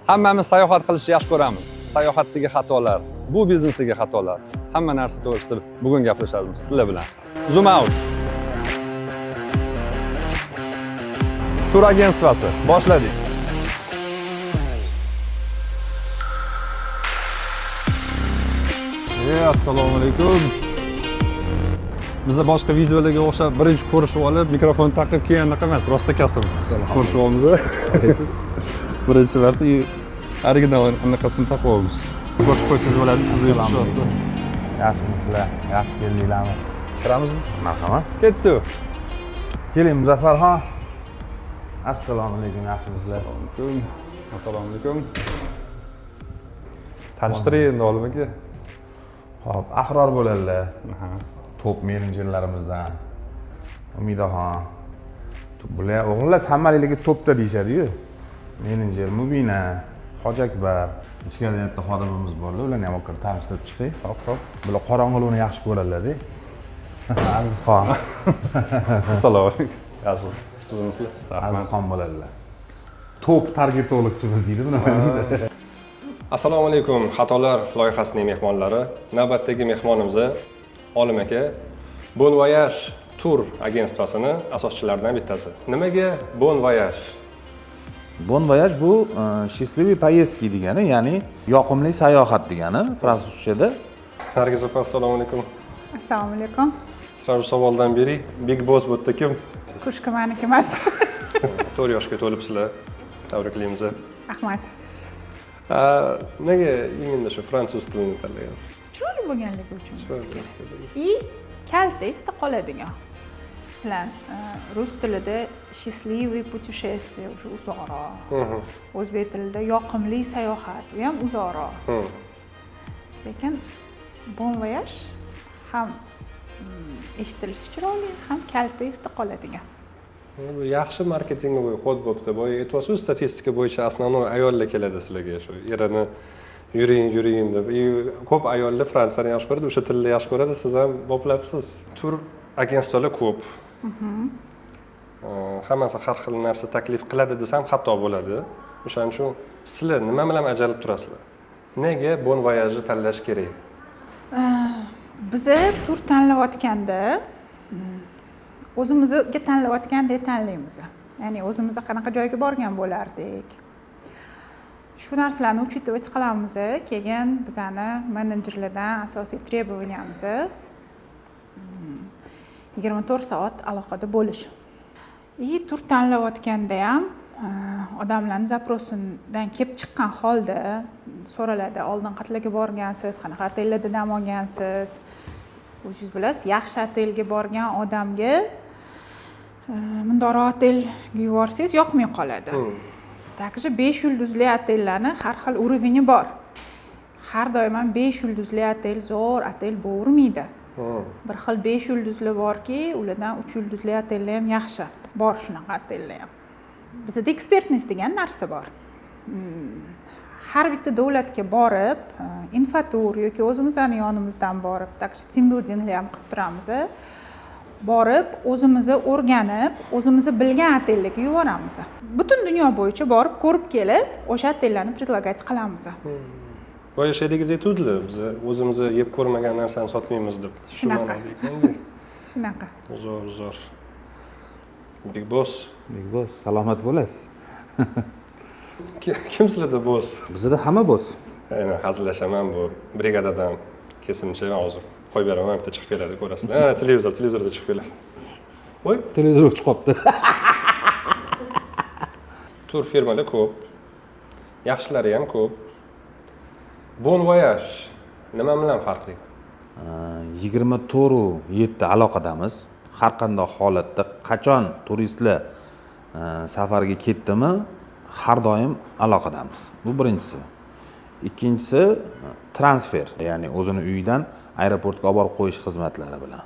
Hammamiz sayohat qilishni yaxshi ko'ramiz. Sayohatdagi xatolar, bu biznesdagi xatolar, hamma narsa to'g'risida bugun gaplashamiz sizlar bilan. Zoom out. Tur agentstvosi boshladik. Assalomu alaykum. Biza boshqa videolarga o'xshab birinchi ko'rishib olib, mikrofon taqib keyin anaqa emas, rostakasi ko'rishib olamiz. Qalaysiz? Birinchi marta и original anaqasini taqib olamiz. Ko'rishib qo'ysangiz bo'ladi, sizni Assalomu alaykum. Yaxshimisizlar? Yaxshi keldinglarmi? Kiramizmi? Marhamat. Ketdi. Keling, Muzaffarxon. Assalomu alaykum, yaxshimisizlar? Assalomu alaykum. Assalomu alaykum. Tanishtiring endi, Olim aka. Xo'p, Ahror bo'ladilar. Aha. Top menejerlarimizdan. Umidaxon. Bular o'g'illar hammaligi topda deyishadi-yu. Menejer Mubina, Hoji Akbar. Ichkarida bitta xodimimiz borlar, ularni ham olib kirib tanishtirib chiqing. Hop, hop. Bular qorong'ilikni yaxshi ko'radilar-da. Azizxon. Assalomu alaykum. Yaxshimisiz? Tuzukmisizlar? Rahmat. Azizxon bo'ladilar. Top targetologchimiz deydi, nima deydi? Assalomu alaykum, Xatolar loyihasining mehmonlari. Navbatdagi mehmonimiz Olim aka, Bon Voyage tur agentstvosini asoschilaridan bittasi. Nimaga Bon Voyage? Bon voyage bu счастливый поездки degani, ya'ni yoqimli sayohat degani fransuzchada. Nargiz opa, assalomu alaykum. Assalomu alaykum. Сразу savoldan bering. Big Boss bu yerda kim? Кружка maniki emas. 4 yoshga to'libsizlar. Tabriklaymiz. Rahmat. Nega именно shu fransuz tilini tanlagansiz? Chiroyli bo'lganligi uchun. И kalta esda qoladigan. Masalan, rus tilida счастливый путешествие уже uzoqroq. O'zbek tilida yoqimli sayohat, u ham uzoqroq. Lekin bon voyage ham eshitilishi chiroyli, ham kalta esda qoladigan. Bu yaxshi маркетинговый ход bo'libdi. Boya aytyapsiz, statistika bo'yicha основной ayollar keladi sizlarga, shu erini yuring, yuring deb. И ko'p ayollar Fransiyani yaxshi ko'radi, o'sha tilni yaxshi ko'radi, siz ham boplabsiz. Tur agentstvolar ko'p. Hammasi har xil narsa taklif qiladi desam xato bo'ladi. O'shaning uchun sizlar nima bilan ajralib turasizlar? Nega Bon Voyage'ni tanlash kerak? Biza tur tanlayotganda o'zimizga tanlayotgandek tanlaymiz. Ya'ni o'zimiz qanaqa joyga borgan bo'lardik. Shu narsalarni учитывать qilamiz. Keyin bizani menejerlardan asosiy требования miz 24 soat aloqada bo'lish. И tur tanlayotganda ham odamlarni запрос idan kelib chiqqan holda so'raladi. Oldin qayerlarga borgansiz, qanaqa otellarda dam olgansiz? O'zingiz bilasiz, yaxshi otelga borgan odamga mundoqroq otelga yuborsangiz yoqmay qoladi. Также 5 yulduzli otellarni har xil уровень i bor. Har doim ham 5 yulduzli otel zo'r otel bo'lavermaydi. Bir xil 5 yulduzli borki, ulardan 3 yulduzli otellar ham yaxshi. Bor shunaqa otellar ham. Bizda экспертность degan narsa bor. Har bitta davlatga borib, infotur yoki o'zimizni yonimizdan borib, так что team buildinglar ham qilib turamiz. Borib, o'zimizni o'rganib, o'zimizni bilgan otellarga yuboramiz. Butun dunyo bo'yicha borib, ko'rib kelib, o'sha otellarni предлагать qilamiz. Boya sherigingiz aytuvdilar, biz o'zimiz yeb ko'rmagan narsani sotmaymiz deb. Shu Shunaqa. ma'noda ekanda. Shunaqa. Zo'r, zo'r. Big Boss. Big Boss, salomat bo'lasiz. Kim sizlarda boss? Bizda hamma boss. Endi hazillashaman, bu brigadadan kesimchi hozir qo'yib beraman, bitta chiqib keladi, ko'rasizlar. Ha, televizorda chiqib keladi. Voy, Televizor o'chib qolibdi. Tur firmalar ko'p. Yaxshilari ham ko'p. Bon Voyage nima bilan farqli? 24:7 aloqadamiz. Har qanday holatda qachon turistlar safarga ketdimi, har doim aloqadamiz. Bu birinchisi. Ikkinchisi transfer, ya'ni o'zini uyidan aeroportga olib borib qo'yish xizmatlari bilan.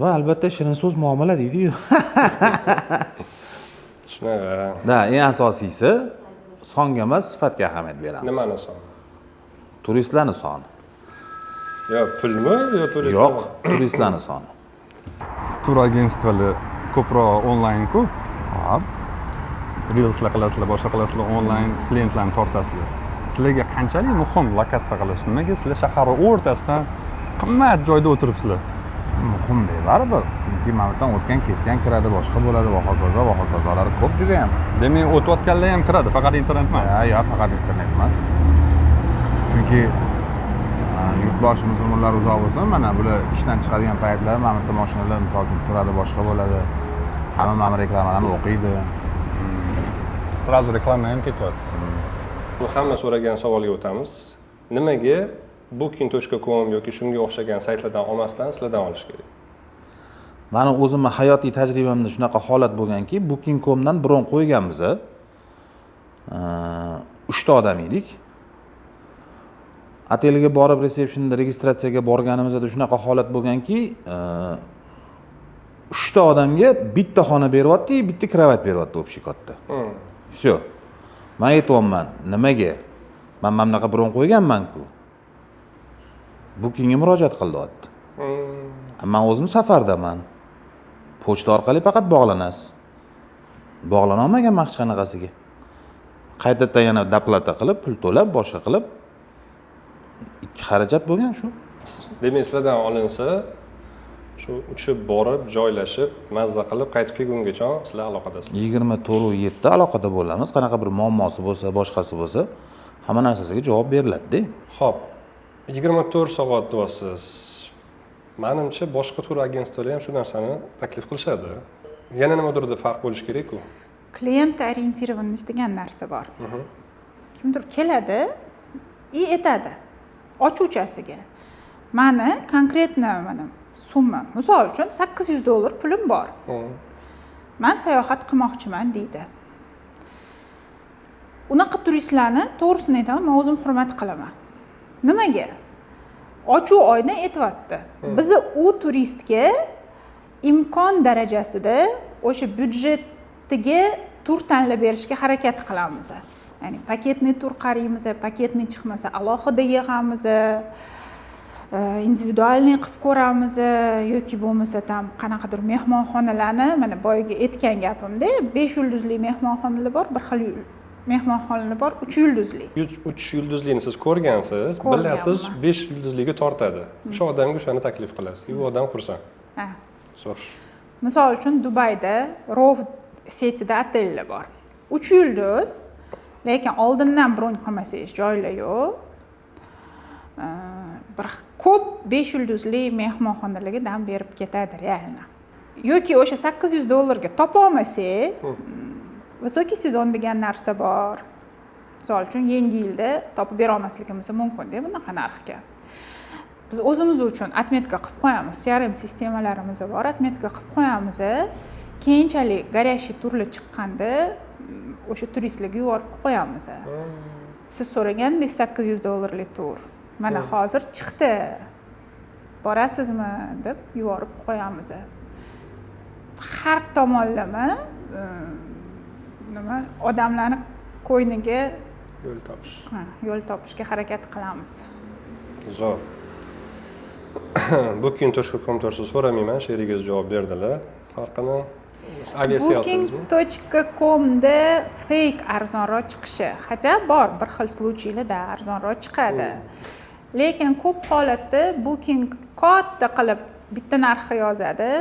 Va albatta shirin so'z muomala deydi-yu. Shunaqa. Да, eng asosiysi songa emas, sifatga ahamiyat beramiz. Nimani soni? Turistlarni soni. Yo pulmi, yo turistmi? Yo'q, turistlarni soni. Tur agentstvolar ko'proq onlayn-ku. Hop. Reelslar qilasizlar, boshqa qilasizlar, onlayn klientlarni tortasizlar. Sizlarga qanchalik muhim lokatsiya qilish? Nimaga sizlar shaharni o'rtasidan qimmat joyda o'tiribsizlar? Muhimda baribir, chunki mana bu yerdan o'tgan ketgan kiradi, boshqa bo'ladi va hokazo va hokazolari ko'p judayam. Demak, o'tayotganlar ham kiradi, faqat internet emas. Ha, yo, faqat internet emas, chunki yurtboshimiz umrlari uzoq bo'lsin, mana bular ishdan chiqadigan paytlari mana bu yerda mashinalar, misol uchun, turadi, boshqa bo'ladi, hamma mana bu reklamalarni o'qiydi. Сразу reklama ham ketyapti. Bu hamma so'ragan savolga o'tamiz: nimaga Booking.com yoki shunga o'xshagan saytlardan olmasdan sizlardan olish kerak? Mani o'zimni hayotiy tajribamda shunaqa holat bo'lganki, Booking.comdan bron qo'yganmiz. Uchta odam edik. Otelga borib, resepsiyonda registratsiyaga borganimizda shunaqa holat bo'lganki, uchta odamga bitta xona beryapti, bitta kravat beryapti, общий katta. Все, man aytyapman: "Nimaga? Man mana bunaqa bron qo'yganman-ku." "Bookingga murojaat qil", deyapti. Man o'zim safardaman, pochta orqali faqat bog'lanasiz. Bog'lana olmaganman hech qanaqasiga. Qaytadan yana доплата qilib, pul to'lab, boshqa qilib, ikki xarajat bo'lgan shu. Demak, sizlardan olinsa, shu uchib borib, joylashib, mazza qilib qaytib kelgungacha sizlar aloqadasizlar. 24:7 aloqada bo'lamiz. Qanaqa bir muammosi bo'lsa, boshqasi bo'lsa, hamma narsasiga javob beriladida. Ho'p, 24 soat deyapsiz. Manimcha, boshqa tur agentstvolar ham shu narsani taklif qilishadi. Yana nimadirda farq bo'lishi kerakku. Клиентоориентированность degan narsa bor. Kimdir keladi и aytadi ochuchasiga: "Mani конкретно mana summa, misol uchun, 800 dollar pulim bor, man sayohat qilmoqchiman", deydi. Unaqa turistlarni, to'g'risini aytaman, man o'zim hurmat qilaman. Nimaga? Ochuq oydin aytyapti. Biza u turistga imkon darajasida o'sha byudjetiga tur tanlab berishga harakat qilamiz, ya'ni пакетный tur qaraymiz, пакетный chiqmasa, alohida yig'amiz, индивидуальный qilib ko'ramiz yoki bo'lmasa там qanaqadir mehmonxonalarni, mana boyagi aytgan gapimda, besh yulduzli mehmonxonalar bor, bir xil mehmonxonalar bor uch yulduzli. Uch yulduzlini siz ko'rgansiz. Ko'rganman. Bilasiz, besh yulduzliga tortadi. O'sha odamga o'shani taklif qilasiz и u odam xursand. Ha. Zo'r. Misol uchun, Dubayda Rove сеть ida otellar bor uch yulduz, lekin oldindan bron qilmasangiz joylar yo'q. Bir ko'p besh yulduzli mehmonxonalarga dam berib ketadi реально. Yoki o'sha 800 dollarga topolmasak, высокий сезон degan narsa bor. Misol uchun, Yangi yilda topib bera olmasligimiz mumkinda bunaqa narxga. Biz o'zimiz uchun отметка qilib qo'yamiz, CRM sistemalarimiz bor, отметка qilib qo'yamiz. Keyinchalik горящий turlar chiqqanda o'sha turistlarga yuborib qo'yamiz: "Siz so'ragandek 800 dollarlik tur mana hozir chiqdi, borasizmi?" deb yuborib qo'yamiz. Har tomonlama nima, odamlarni ko'ngliga yo'l topish. Ha, yo'l topishga harakat qilamiz. Zo'r. Booking.com to'g'risida so'ramayman, sherigingiz javob berdilar farqini. Aviasalesmi? Booking.comda fake arzonroq chiqishi, хотя bor bir xil случай larda arzonroq chiqadi, lekin ko'p holatda Booking katta qilib bitta narxi yozadi,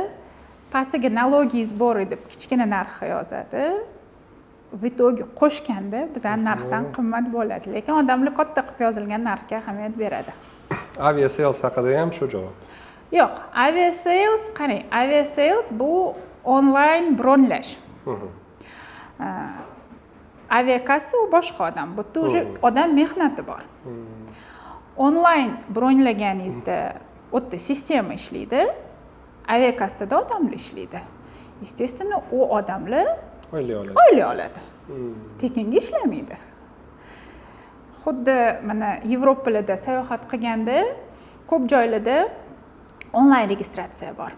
pastiga налоги, сборы deb kichkina narxi yozadi. В итоге qo'shganda bizani narxdan qimmat bo'ladi, lekin odamlar katta qilib yozilgan narxga ahamiyat beradi. Aviasales haqida ham shu javob? Yo'q, Aviasales, qarang, Aviasales bu onlayn bronlash. Aviakassa u boshqa odam, bu yerda уже odam mehnati bor. Onlayn bronlaganingizda u yerda sistema ishlaydi, aviakassada odamlar ishlaydi. Естественно, u odamlar oylik oladi. Oylik oladi, tekinga ishlamaydi. Xuddi mana Yevropalarda sayohat qilganda ko'p joylarda onlayn registratsiya bor.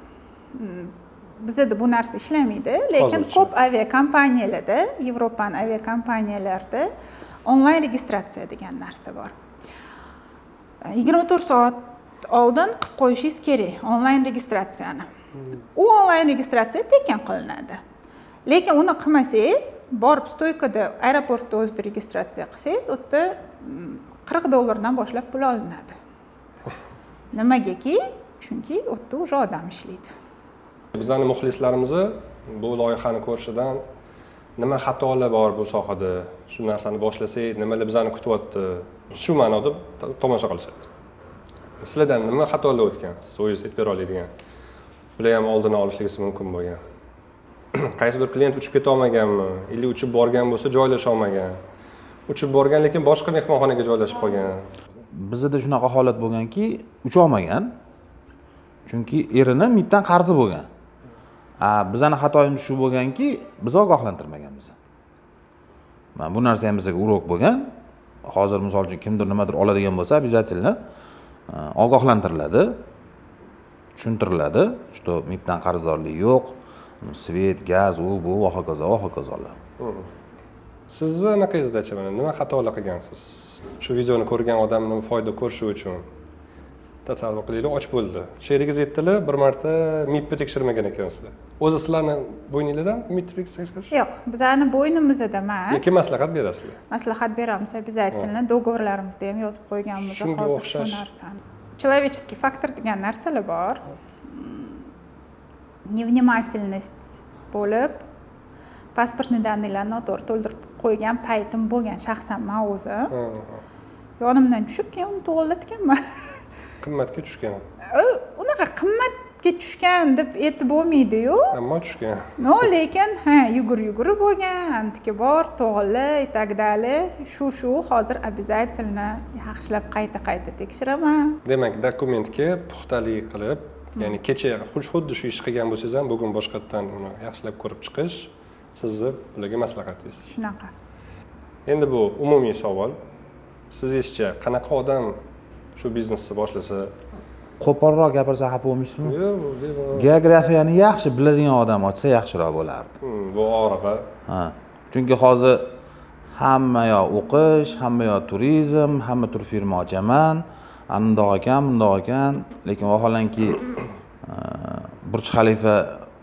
Bizada bu narsa ishlamaydi, lekin Hozircha. ko'p aviakompaniyalarda, Yevropani aviakompaniyalarida onlayn registratsiya degan narsa bor. 24 soat oldin qilib qo'yishingiz kerak onlayn registratsiyani. U onlayn registratsiya tekin qilinadi. Lekin uni qilmasangiz, borib стойка da aeroportda o'zida registratsiya qilsangiz, u yerda 40 dollardan boshlab pul olinadi. Nimagaki? Chunki u yerda уже odam ishlaydi. Bizani muxlislarimizni bu loyihani ko'rishidan nima xatolar bor bu sohada, shu narsani boshlasak nimalar bizani kutyapti, shu ma'noda tomosha qilishadi. Sizlardan nima xatolar o'tgan, siz o'zingiz aytib bera oladigan, bular ham oldini olishligi mumkin bo'lgan, qaysidir klient uchib ketolmaganmi или uchib borgan bo'lsa joylasha olmagan, uchib borgan, lekin boshqa mehmonxonaga joylashib qolgan? Bizada shunaqa holat bo'lganki, ucholmagan, chunki erini MIBdan qarzi bo'lgan. A bizani xatoyimiz shu bo'lganki, biz ogohlantirmaganmiz. Mana bu narsa ham bizga урок bo'lgan. Hozir, misol uchun, kimdir nimadir oladigan bo'lsa, обязательно ogohlantiriladi, tushuntiriladi, что MIBdan qarzdorlik yo'q, свет, gaz, u bu va hokazo va hokazolar. Sizni anaqangizdachi, mana nima xatolar qilgansiz, shu videoni ko'rgan odamni foyda ko'rishi uchun? Tasavvur qilaylik, och bo'ldi, sherigingiz aytdilar, bir marta MIBni tekshirmagan ekansizlar. O'zi sizlarni bo'yninglardan MIBni tekshirish? Yo'q, bizani bo'ynimizda emas. Lekin maslahat berasizlar. Maslahat beramiz обязательно, договор larimizda ham yozib qo'yganmiz. Shunga Hozir shu o'xshash- narsani, человеческий фактор degan narsalar bor. Невнимательность bo'lib, паспортный данный larni noto'g'ri to'ldirib qo'ygan paytim bo'lgan shaxsan man o'zim. Yonimdan tushib, keyin uni to'g'irlatganman. Qimmatga tushgan. Unaqa qimmatga tushgan deb aytib bo'lmaydiyu. Ammo tushgan. Но lekin ha, yugur yugurib bo'lgan, antiki bor, to'g'ri, и так далее. Shu hozir обязательно yaxshilab qayta qayta tekshiraman. Demak, dokumentga puxtalik qilib, ya'ni kecha xuddi shu ishni qilgan bo'lsangiz ham, bugun boshqatdan uni yaxshilab ko'rib chiqish sizni bularga maslahatingiz. Shunaqa. Endi bu umumiy savol: sizizcha qanaqa odam shu biznesni boshlasa? Qo'polroq gapirsa xafa bo'lmaysizmi? Yo'q, bemalol. Geografiyani yaxshi biladigan odam ochsa yaxshiroq bo'lardi. Bu og'rig'i. Ha, chunki hozir hamma yo o'qish, hamma yo turizm, hamma turfirma ochaman, anundoq ekan, bundoq ekan, lekin vaholanki Burj Xalifa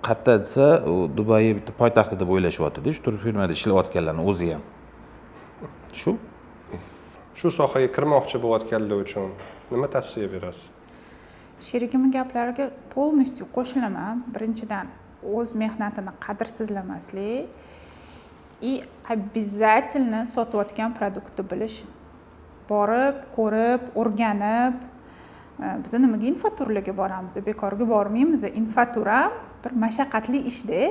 qayerda desa, u Dubai bitta poytaxti deb o'ylashyaptida shu turfirmada ishlayotganlarni o'zi ham shu. Shu sohaga kirmoqchi bo'layotganlar uchun nima tavsiya berasiz? Sherigimni gaplariga полностью qo'shilaman. Birinchidan, o'z mehnatini qadrsizlamaslik и обязательно sotayotgan продукт ni bilish, borib ko'rib, o'rganib. Biz nimaga infoturlarga boramiz? Bekorga bormaymiz. Infotur ham bir mashaqqatli ishda.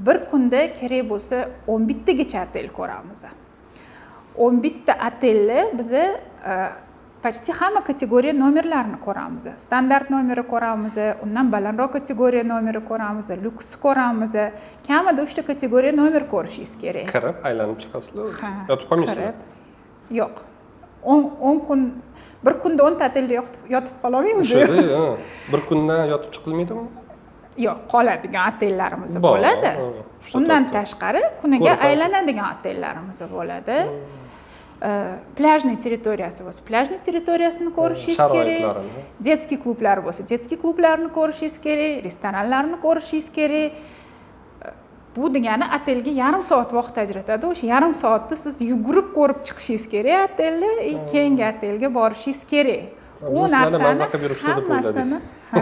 Bir kunda kerak bo'lsa 11 tagacha otel ko'ramiz. 11 ta otelni biza почти hamma kategoriya nomerlarni ko'ramiz. Standart nomeri ko'ramiz, undan balandroq kategoriya nomeri ko'ramiz, lyuks ko'ramiz. Kamida uchta kategoriya nomer ko'rishingiz kerak. Kirib, aylanib chiqasizlar? Ha. Yotib qolmaysizlar? Kirib. Yo'q, 10 kun, bir kunda 10 ta otelda yotib qololmaymiz. O'shada, ha, bir kunda yotib chiqilmaydimi? Yo'q, qoladigan otellarimiz Bor, bo'ladi. ha, uchta, Undan to'rtta. tashqari kuniga Ko'rib. aylanadigan otellarimiz bo'ladi. Пляжный territoriyasi bo'lsa, пляжный territoriyasini ko'rishingiz kerak. Sharoitlarini. Детский klublar bo'lsa, детский klublarni ko'rishingiz kerak, restoranlarni ko'rishingiz kerak. Bu degani otelga yarim soat vaqt ajratadi. O'sha yarim soatda siz yugurib ko'rib chiqishingiz kerak otelni и keyingi otelga borishingiz kerak. Biz U sizlarni narsani maza qilib yuribsizlar deb o'yladik. hammasini, ha.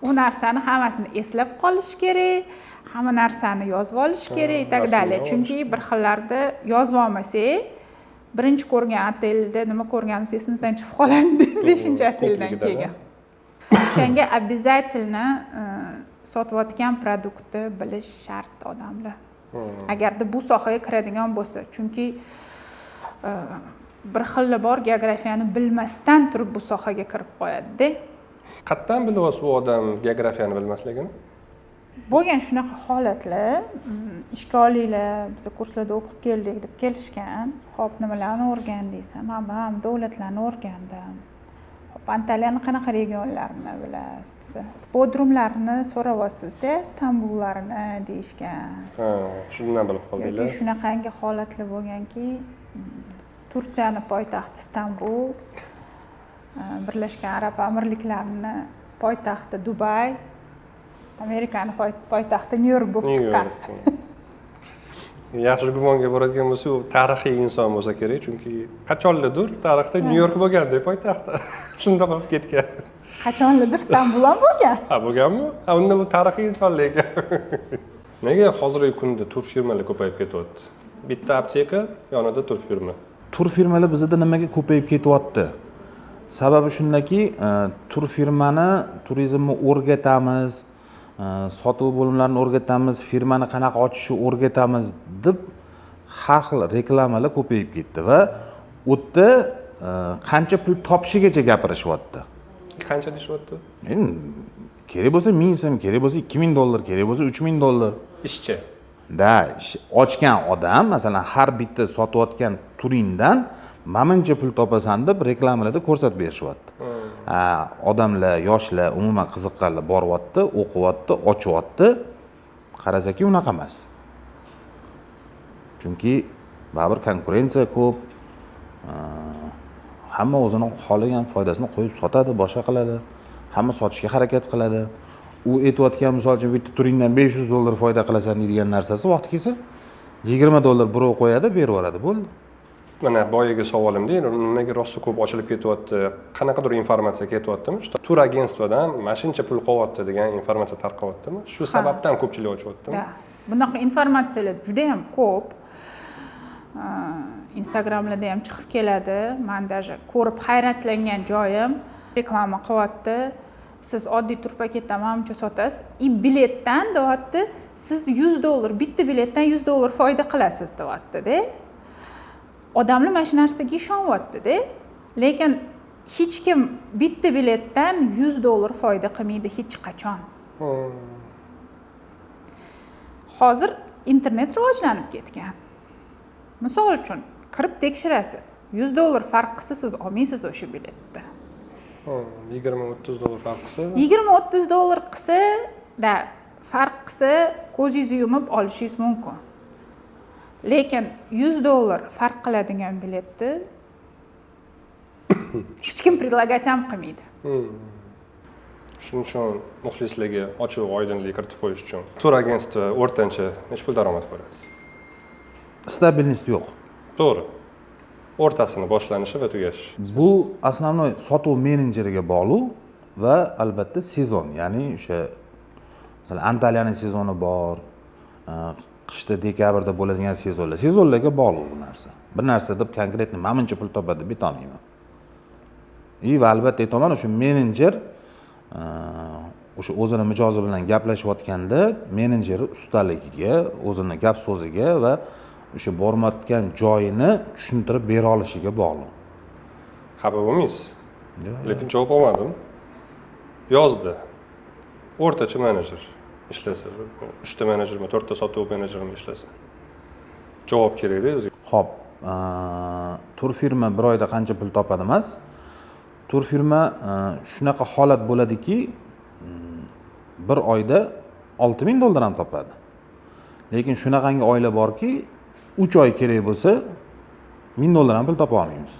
U narsani hammasini eslab qolish kerak, hamma narsani yozib olish kerak и так rasmga далее. olish. Chunki bir xillarda yozib olmasak, birinchi ko'rgan otelda nima ko'rganimiz esimizdan chiqib qoladi beshinchi oteldan Ko'pligidan, keyin. O'shanga обязательно sotayotgan продукт ni bilish shart odamlar, agarda bu sohaga kiradigan bo'lsa. Chunki bir xili bor, geografiyani bilmasdan turib bu sohaga kirib qo'yadida. Qayerdan bilyapsiz u odam geografiyani bilmasligini? Bo'lgan shunaqa holatlar. Ishga olinglar, biz kurslarda o'qib keldik deb kelishgan. Ho'p, nimalarni o'rgandingiz desam, man ham davlatlarni o'rgandim. Ho'p, Antaliyani qanaqa regionlarini bilasiz desa, Bodrumlarni so'rayapsizda, Istanbullarni deyishgan. Ha, shundan bilib qoldinglar. Yoki shunaqangi holatlar bo'lganki, Turkiyani poytaxti Istanbul, Birlashgan Arab Amirliklarini poytaxti Dubay. Amerikani poytaxti Nyu York bo'lib chiqqan. Yaxshi gumonga boradigan bo'lsa, u tarixiy inson bo'lsa kerak, chunki qachonlardir tarixda Nyu York bo'lganda poytaxti. Shunda qolib ketgan. Qachonlardir Istanbul ham bo'lgan. Ha, bo'lganmi? Ha, unda bu tarixiy insonlar ekan. Nega hozirgi kunda turfirmalar ko'payib ketyapti? Bitta apteka, yonida turfirma. Turfirmalar bizada nimaga ko'payib ketyapti? Sababi shundaki, turfirmani, turizmni o'rgatamiz, sotuv bo'limlarini o'rgatamiz, firmani qanaqa ochishni o'rgatamiz deb har xil reklamalar ko'payib ketdi va u yerda qancha pul topishigacha gapirishyapti. Qancha deyishyapti? Endi kerak bo'lsa 1000 so'm, kerak bo'lsa $2000, kerak bo'lsa $3000. Ishchi. Da, ochgan odam, masalan, har bitta sotayotgan turingdan mamuncha pul topasan deb reklamalarda ko'rsatib berishyapti. Odamlar, yoshlar, umuman qiziqqanlar boryapti, o'qiyapti, ochyapti. Qarasaki unaqa emas. Chunki baribir konkurensiya ko'p. Hamma o'zini xohlagan foydasini qo'yib sotadi, boshqa qiladi. Hamma sotishga harakat qiladi. U aytayotgan, misol uchun, bitta turingdan $500 foyda qilasan deydigan narsasi vaqti kelsa $20 birov qo'yadi, berib yuboradi, bo'ldi. Mana boyagi savolimda, nimaga rosa ko'p ochilib ketyapti, qanaqadir informatsiya ketyaptimi? Shu tur agentstvodan mana shuncha pul qolyapti degan informatsiya tarqalyaptimi? Shu sababdan ko'pchilik ochyaptimi? Da. Bunaqa informatsiyalar juda ham ko'p. Instagramlarda ham chiqib keladi. Men даже ko'rib hayratlangan joyim, reklama qilyapti. Siz oddiy tur paketdan manimcha sotasiz, и biletdan deyapti, siz $100, bitta biletdan $100 foyda qilasiz deyapti-da. Odamlar mana shu narsaga ishonyapti-da. Lekin hech kim bitta biletdan $100 foyda qilmaydi hech qachon. Hozir internet rivojlanib ketgan. Misol uchun, kirib tekshirasiz. $100 farq qilsa siz olmaysiz o'sha biletni. $20-30 farq qilsa? $20-30 qilsa, da, farq qilsa ko'zingizni yumib olishingiz mumkin. Lekin $100 farq qiladigan biletni hech kim предлагать ham qilmaydi. Shuning uchun muxlislarga ochiq oydinlik kiritib qo'yish uchun tur agentstvo o'rtancha necha pul daromad ko'radi? Stabilnost yo'q. To'g'ri. O'rtasini boshlanishi va tugashi. Bu основной sotuv menejeriga bog'liq va albatta sezon, ya'ni o'sha masalan Antalyaning sezoni bor, qishda dekabrda bo'ladigan sezonlar. Sezonlarga bog'liq bu narsa. Bir narsa deb konkretно mamuncha pul topadi deb aytolmayman. Va albatta aytaman, o'sha menejer o'sha o'zini mijozi bilan gaplashayotganda menejeri ustaligiga, o'zini gap so'ziga va o'sha bormayotgan joyini tushuntirib bera olishiga bog'liq. Xafa bo'lmaysiz. Lekin javob olmadim. Yozdi. O'rtacha menejer ishlasa, 3 ta menejermi, 4 ta sotuv menejermi ishlasa. Javob kerakda o'ziga. Xo'p, tur firma bir oyda qancha pul topadi emas. Tur firma shunaqa holat bo'ladiki, bir oyda $6000 ham topadi. Lekin shunaqangi oila borki, 3 oy kerak bo'lsa $1000 ham pul topa olmaymiz.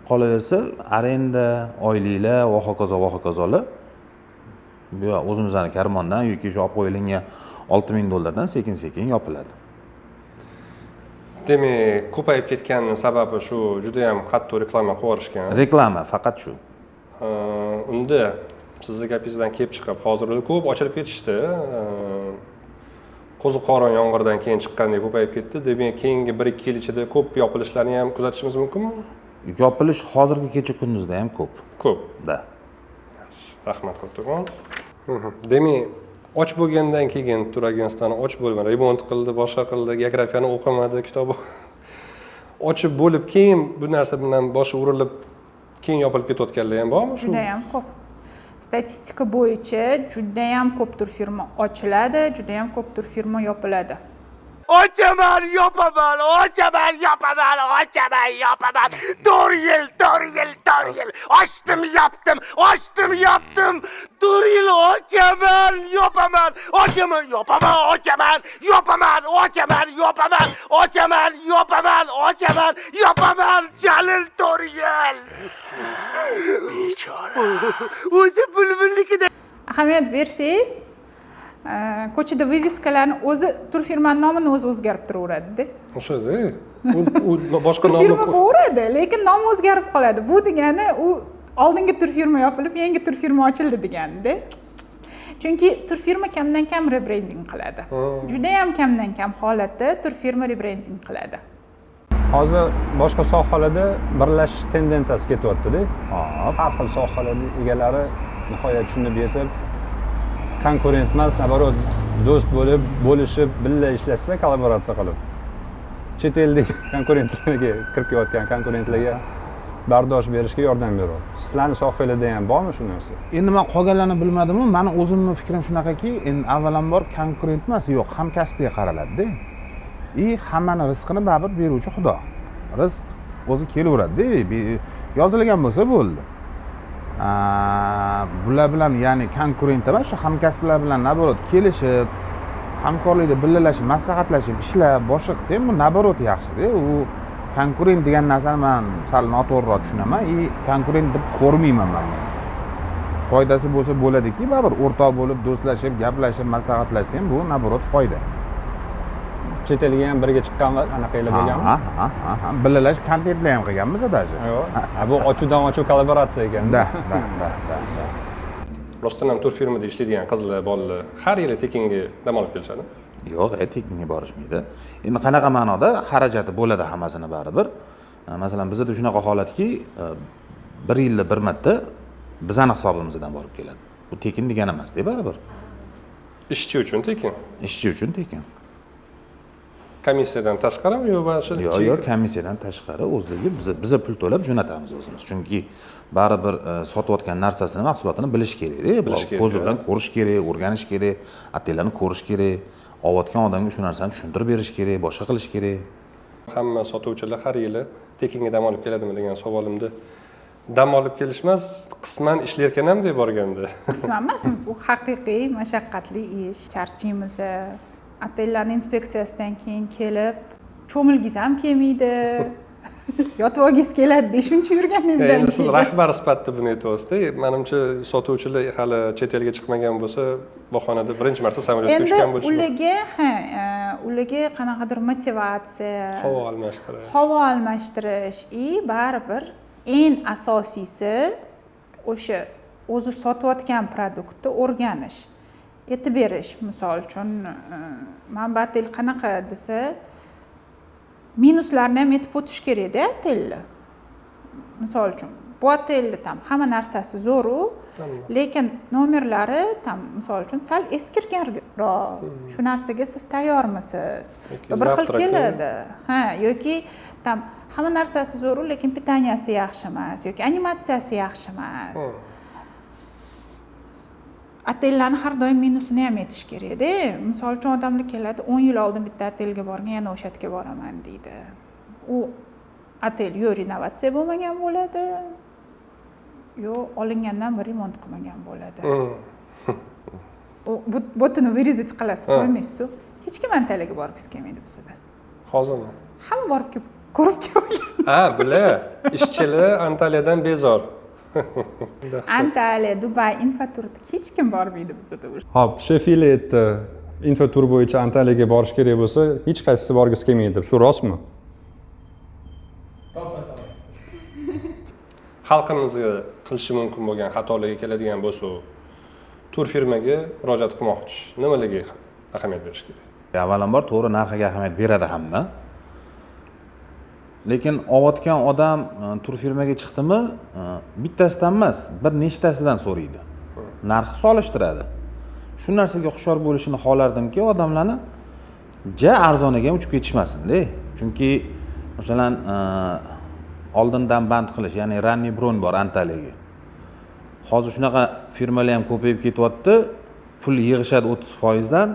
Qolaversa arenda, oyliklar va hokazo va hokazolar. Bu o'zimizning karmondan yoki shu olib qo'yilgan $6000 sekin-sekin yopiladi. Demak, ko'payib ketganining sababi shu juda ham qattiq reklama qilib yuborishgan. Reklama faqat shu. Unda sizni gapingizdan kelib chiqib, hozir ko'p ochilib ketishdi. Qo'ziqorin yomg'irdan keyin chiqqandek ko'payib ketdi. Demak, keyingi 1-2 yil ichida ko'p yopilishlarni ham kuzatishimiz mumkinmi? Yopilish hozirgi kecha kunduzda ham ko'p. Ko'p. Da. Rahmat kattakon. Demak, och bo'lgandan keyin tur agentstani och bo'lmadi, remont qildi, boshqa qildi, geografiyani o'qimadi, kitob ochib bo'lib keyin bu narsa bilan boshi urilib keyin yopilib ketayotganlar ham bormi shu? Juda ham ko'p. Statistika bo'yicha juda ham ko'p turfirma ochiladi, juda ham ko'p turfirma yopiladi. Ochaman, yopaman, ochaman, yopaman, ochaman, yopaman. 4 yil, 4 yil, 4 yil. Ochdim, yopdim, ochdim, yopdim. 4 yil ochaman, yopaman, ochaman, yopaman, ochaman, yopaman, ochaman, yopaman, ochaman, yopaman, ochaman, yopaman. Jalil 4 yil. Bechora. O'zi bulbulnikida. Ahamiyat bersangiz, ko'chada вывеска larni o'zi, turfirmani nomini o'zi o'zgarib turaveradida. O'shada u boshqa nomni Turfirma bo'laveradi, lekin nomi o'zgarib qoladi. Bu degani u oldingi turfirma yopilib, yangi turfirma ochildi deganida. Chunki turfirma kamdan kam rebrending qiladi, judayam kamdan kam holatda turfirma rebrending qiladi. Hozir boshqa sohalarda birlashish tendensiyasi ketyaptida. Hop. Har xil sohalarni egalari nihoyat tushunib yetib, konkurent emas, наоборот, do'st bo'lib, bo'lishib, birga ishlashsa, kollaboratsiya qilib, chet ellik konkurentlarga, kirib kelayotgan konkurentlarga bardosh berishga yordam beradi. Sizlarni sohanglarda ham bormi shu narsa? Endi man qolganlarni bilmadimu, mani o'zimni fikrim shunaqaki, endi avvalambor konkurent emas, yo'q, hamkasbga qaraladida. И hammani rizqini baribir beruvchi Xudo. Rizq o'zi kelaveradida, yozilgan bo'lsa bo'ldi. Bular bilan, ya'ni konkurent emas, shu hamkasblar bilan наоборот kelishib, hamkorlikda birgalashib, maslahatlashib ishlab, boshqa qilsa ham, bu наоборот yaxshida. U konkurent degan narsani man sal noto'g'riroq tushunaman и konkurent deb ko'rmayman man buni. Foydasi bo'lsa bo'ladiki, baribir o'rtoq bo'lib, do'stlashib, gaplashib, maslahatlashsa ham, bu наоборот foyda. Chet elga ham birga chiqqan va anaqanglar bo'lganmi? Ha, birgalashib kontentlar ham qilganmiz даже. Yo'q. Ha, bu ochudan ochuv kollaboratsiya ekan. Да. Rostdan ham turfirmada ishlaydigan qizlar, bolalar har yili tekinga dam olib kelishadi? Yo'q, tekinga borishmaydi. Endi qanaqa ma'noda, xarajati bo'ladi hammasini baribir. Masalan, bizada shunaqa holatki, bir yilda bir marta bizani hisobimizdan borib keladi. Bu tekin degani emasda baribir. Ishchi uchun tekin? Ishchi uchun tekin. Komissiyadan tashqarimi yo mana shu? Yo'q, komissiyadan tashqari, o'zligi biza pul to'lab jo'natamiz o'zimiz, chunki baribir sotayotgan narsasini, mahsulotini bilish kerakda. Bilish kerak, Ko'zi bilan ko'rish kerak, o'rganish kerak, otellarni ko'rish kerak, olayotgan odamga shu narsani tushuntirib berish kerak, boshqa qilish kerak. Hamma sotuvchilar har yili tekinga dam olib keladimi degan savolimda, dam olib kelishmas, qisman ishlarkan ham deb borganda. Qisman emas, bu haqiqiy mashaqqatli ish. Charchaymiz, otellarni inspeksiyasidan keyin kelib cho'milgingiz ham kelmaydi, yotib olgingiz keladi shuncha yurganingizdan Endi siz keyin. rahbar sifatida buni aytyapsizda. Manimcha, sotuvchilar hali chet elga chiqmagan bo'lsa, bahonada birinchi marta samolyotga Endi uchgan bo'lishi mumkin. Ularga, ha, ularga qanaqadir motivatsiya, Havo almashtirish. Havo almashtirish и baribir eng asosiysi o'sha o'zi sotayotgan продукт ni o'rganish, aytib berish. Misol uchun, mana bu otel qanaqa desa, minuslarni ham aytib o'tish kerakda otelni. Misol uchun, bu otelni там hamma narsasi zo'ru, lekin nomerlari там, misol uchun, sal eskirganroq, shu narsaga siz tayyormisiz? Yoki Va bir xil завтрак ni- keladi, ha, yoki там hamma narsasi zo'ru, lekin питания si yaxshi emas yoki animatsiyasi yaxshi emas. Otellarni har doim minusini ham aytish kerakda. Misol uchun, odamlar keladi, 10 yil oldin bitta otelga borgan, yana o'sha yerga boraman deydi. U otel yo renovatsiya bo'lmagan bo'ladi, yo olingandan beri remont qilmagan bo'ladi. U butini вырезать qilasiz, qo'ymaysizu. Hech kim Antaliyaga borgisi kelmaydi bizada. Hozirmi? Hamma borib kelib, ko'rib kelgan. Ha, bular ishchilar Antaliyadan bezor. Antaliya, Dubay, infoturda hech kim bormaydi bizada уже. Ho'p, Shefili aytdi, infotur bo'yicha Antaliyaga borish kerak bo'lsa, hech qaysisi borgisi kelmaydi deb. Shu rostmi? To'ppa to'g'ri. Xalqimizga qilishi mumkin bo'lgan xatolarga keladigan bo'lsa, turfirmaga murojaat qilmoqchi, nimalarga ahamiyat berish kerak? Avvalambor, to'g'ri, narxiga ahamiyat beradi hamma, lekin olayotgan odam turfirmaga chiqdimi, bittasidan emas, bir nechtasidan so'raydi, narxi solishtiradi. Shu narsaga hushyor bo'lishini xohlardimki, odamlarni ja arzoniga ham uchib ketishmasinda. Chunki masalan, oldindan band qilish, ya'ni ранний bron bor Antaliyaga. Hozir shunaqa firmalar ham ko'payib ketyapti, pul yig'ishadi 30%dan,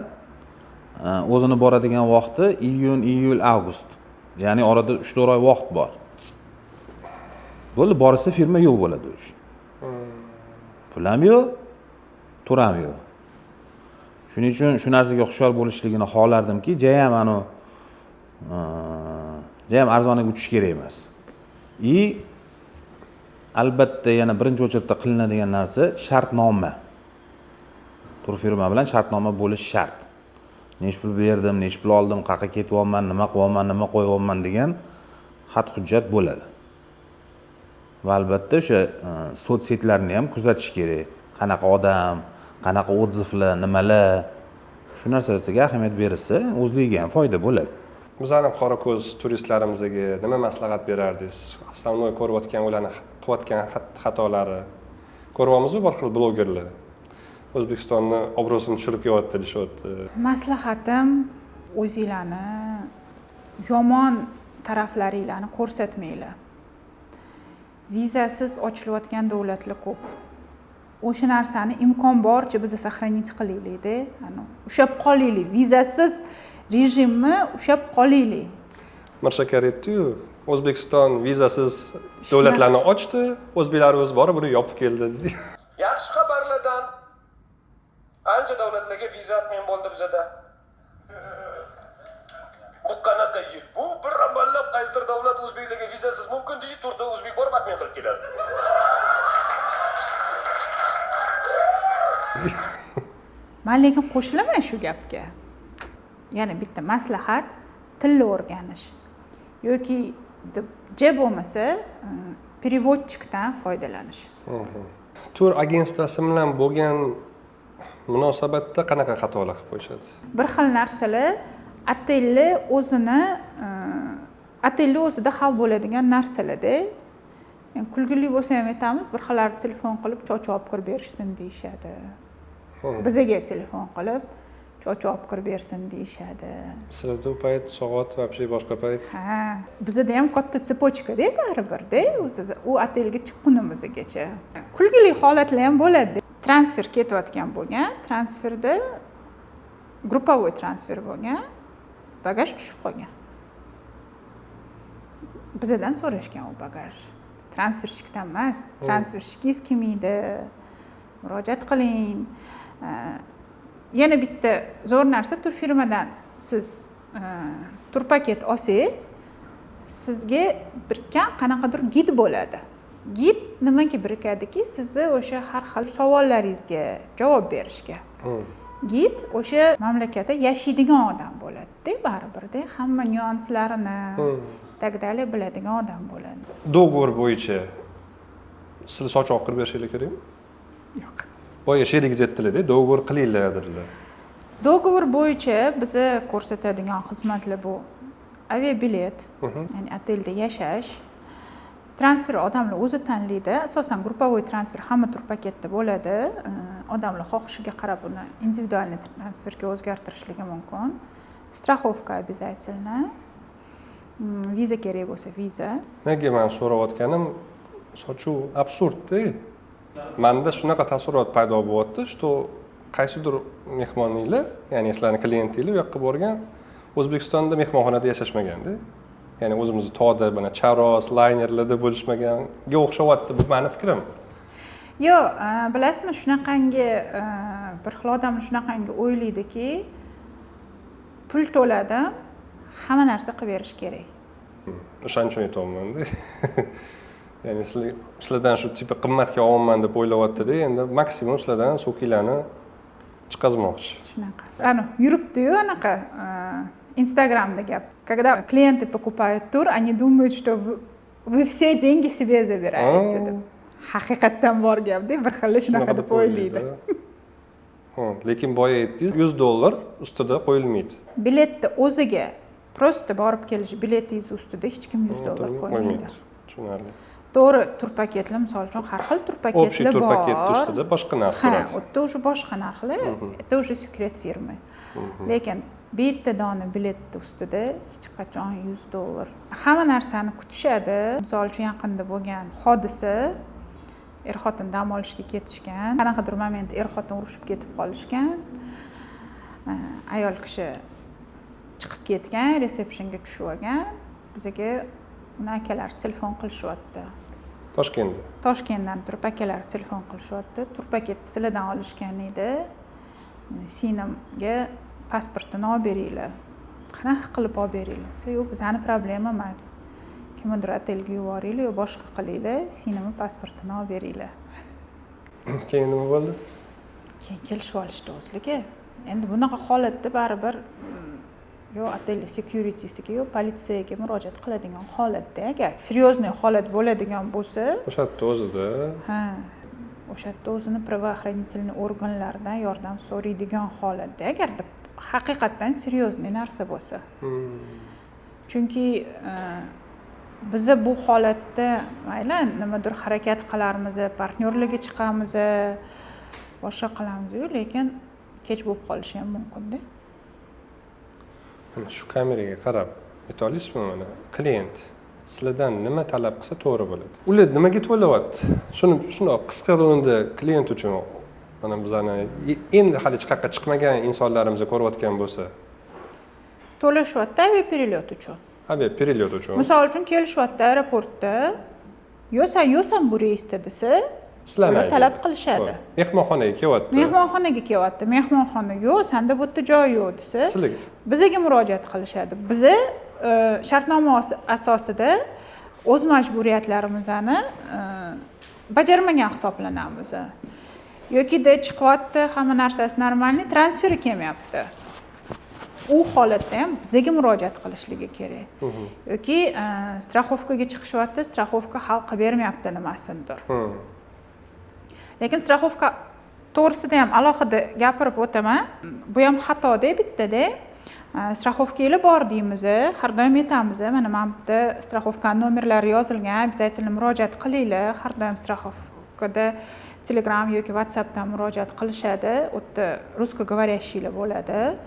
o'zini boradigan vaqti iyun, iyul, avgust, ya'ni orada 3-4 oy vaqt bor. Bo'ldi, borsa firma yo'q bo'ladi уже, pul ham yo'q, tur ham yo'q. Shuning uchun shu narsaga hushyor bo'lishligini xohlardimki, jayam anavi jayam arzoniga uchish kerak emas. И albatta yana birinchi очередь da qilinadigan narsa shartnoma. Turfirma bilan shartnoma bo'lishi shart. Nechi pul berdim, nechi pul oldim, qayerga ketyapman, nima qilyapman, nima qo'yyapman degan xat hujjat bo'ladi. Va albatta o'sha соцсеть larni ham kuzatish kerak. Qanaqa odam, qanaqa отзыв lar, nimalar, shu narsasiga ahamiyat berilsa, o'zligiga ham foyda bo'ladi. Bizani qora ko'z turistlarimizga nima maslahat berardingiz? Основной ko'rayotgan, ularni qilayotgan xatolari. Ko'ryapmizu, bir xil blogerlar O'zbekistonni obro'sini tushirib kelyapti deyishyapti. Maslahatim: o'zinglarni yomon taraflaringlarni ko'rsatmanglar. Vizasiz ochilayotgan davlatlar ko'p. O'sha narsani imkon boricha biz сохранить qilaylikda, ushlab qolaylik, vizasiz rejimni ushlab qolaylik. Mirshakar aytdiyu, O'zbekiston vizasiz davlatlarni ochdi, o'zbeklarimiz borib buni yopib keldi dedi. Yaxshi xabarlardan, ancha davlatlarga viza отмен bo'ldi bizada. Bu qanaqa yil? Bu bir amallab qaysidir davlat o'zbeklarga vizasiz mumkin deydi, turda o'zbek borib отмен qilib keladi. Man lekin qo'shilaman shu gapga. Yana bitta maslahat: tilni o'rganish yoki bo'lmasa переводчик dan foydalanish. Tur agentstvosi bilan bo'lgan munosabatda qanaqa xatolar qilib qo'yishadi? Bir xil narsalar otelni o'zini, otelni o'zida hal bo'ladigan narsalarda. Yani kulgili bo'lsa ham aytamiz, bir xillar telefon qilib cho'cha olib kirib berishsin deyishadi. Bizaga telefon qilib cho'cha olib kirib bersin deyishadi. Sizlarda u payt soat вообще boshqa payt. Ha, bizada ham katta цепочка-da baribir-da, o'zida u otelga chiqqunimizgacha. Kulgili holatlar ham bo'ladi. Transfer ketayotgan bo'lgan, transferda gruppaviy transfer bo'lgan, bagaj tushib qolgan. Bizadan so'rashgan u bagaj. Transferchikdan emas, transferchikingiz kim edi? Murojaat qiling. Yana bitta zo'r narsa, turfirmadan siz turpaket olsangiz, sizga birikkan qanaqadir gid bo'ladi. Gid nimaga birikadiki, sizni o'sha har xil savollaringizga javob berishga. Gid o'sha mamlakatda yashaydigan odam bo'ladi-da, baribir-da, hamma nyuanslarini так далее biladigan odam bo'ladi. Договор bo'yicha sizlar soch olib kirib berishingiz kerakmi? Yo'q. Boya sherigingiz aytdilar-da, договор qilinglar dedilar. Договор bo'yicha biza ko'rsatadigan xizmatlar bu aviabilet, ya'ni otelda yashash, transfer odamlar o'zi tanlaydi. Asosan gruppaviy transfer hamma tur paketda bo'ladi. Odamlar xohishiga qarab uni individualniy transferga o'zgartirishligi mumkin. Страховка обязательно. Viza kerak bo'lsa viza. Nega men so'rayotganim, sochuv absurdda. Menda shunaqa taassurot paydo bo'lyapti, что qaysidir mehmoninglar, ya'ni sizlarning klientinglar u yoqqa borgan, O'zbekistonda mehmonxonada yashashmaganda. Ya'ni o'zimizni tog'da, mana Charos, laynerlarda bo'lishmaganga o'xshavyapti, bu meni fikrim. Yo'q, bilasizmi, shunaqangi bir xil odam shunaqangi o'ylaydiki, pul to'ladim, hamma narsa qilib berish kerak. O'shaning uchun aytyapman-da. Ya'ni sizlardan shu tipa qimmatga olaman deb o'ylayapti-da, endi maksimum sizlardan so'kiylarni chiqazmoqchi. Shunaqa. Ana yuribdi-yu anaqa Instagramda gap. Когда клиенты покупают тур, они думают, что вы все деньги себе забираете. Deb. Haqiqatdan bor gap-da, bir xil shunaqa deb o'ylaydi. Lekin boya aytdingiz, $100 ustida qo'yilmaydi. Biletni o'ziga просто borib kelish biletingiz ustida hech kim $100 qo'ymaydi. Tushunarli. To'g'ri, tur paketlar, misol uchun, har xil tur paketlar Общий tur bor. paketni ustida boshqa narx turadi. Ha, u yerda уже boshqa narxlar, это уже секрет фирмы. Lekin bitta dona biletni ustida hech qachon $100. Hamma narsani kutishadi. Misol uchun, yaqinda bo'lgan hodisa, er-xotin dam olishga ketishgan. Qanaqadir moment er-xotin urushib ketib qolishgan. Ayol kishi chiqib ketgan, resepsiyonga tushib olgan. Bizga uni akalari telefon qilishyapti. Toshkentda. Toshkentdan turib akalari telefon qilishyapti. Tur paketni sizlardan olishgan edi. Singlimga pasportini olib beringlar. Qanaqa qilib olib beringlar? Desa, yo'q, bizani problema emas. Kimnidir otelga yuboringlar yo boshqa qilinglar, singlimni pasportini olib beringlar. Keyin nima bo'ldi? Keyin kelishib olishdi o'zligi. Endi bunaqa holatda baribir yo otel securitysiga, yo politsiyaga murojaat qiladigan holatda, agar серьезный holat bo'ladigan bo'lsa. O'sha yerda o'zida. Ha, o'sha yerda o'zini правоохранительный organlaridan yordam so'raydigan holatda, agarda haqiqatdan серьезный narsa bo'lsa. Chunki biza bu holatda, mayli, nimadir harakat qilarmiz, partnyorlarga chiqamiz, boshqa qilamizu, lekin kech bo'lib qolishi ham mumkinda. Mana shu kameraga qarab ayta olasizmi, mana klient sizlardan nima talab qilsa, to'g'ri bo'ladi? Ular nimaga to'layapti? Shuni shundoq qisqa unda klient uchun, mana bizani endi hali hech qayerqa chiqmagan insonlarimiz ko'rayotgan bo'lsa. To'lashyapti aviaперелет uchun. Aviaперелет uchun. Misol uchun, kelishyapti aeroportda, "Yo'q, san yo'qsan bu reysda", desa, sizlarni ular talab aybinglar. qilishadi. To'g'ri. Mehmonxonaga kelyapti. Mehmonxonaga kelyapti, mehmonxona "Yo'q, sanda bu yerda joy yo'q", desa, sizlarga bizaga murojaat qilishadi. Biza shartnoma asosida o'z majburiyatlarimizni bajarmagan hisoblanamiz. Yokida chiqyapti, hamma narsasi нормальный, transferi kelmayapti, u holatda ham bizaga murojaat qilishligi kerak. Yoki страховка ga chiqishyapti, страховка hal qilib bermayapti nimasinidir. Lekin страховка to'g'risida ham alohida gapirib o'taman, bu ham xatoda bittada. Страховка nglar bor deymiz, har doim aytamiz, mana bu yerda страховка ni nomerlari yozilgan, обязательно murojaat qilinglar. Har doim страховка da Telegram yoki WhatsAppdan murojaat qilishadi, u yerda русскоговорящий lar bo'ladi.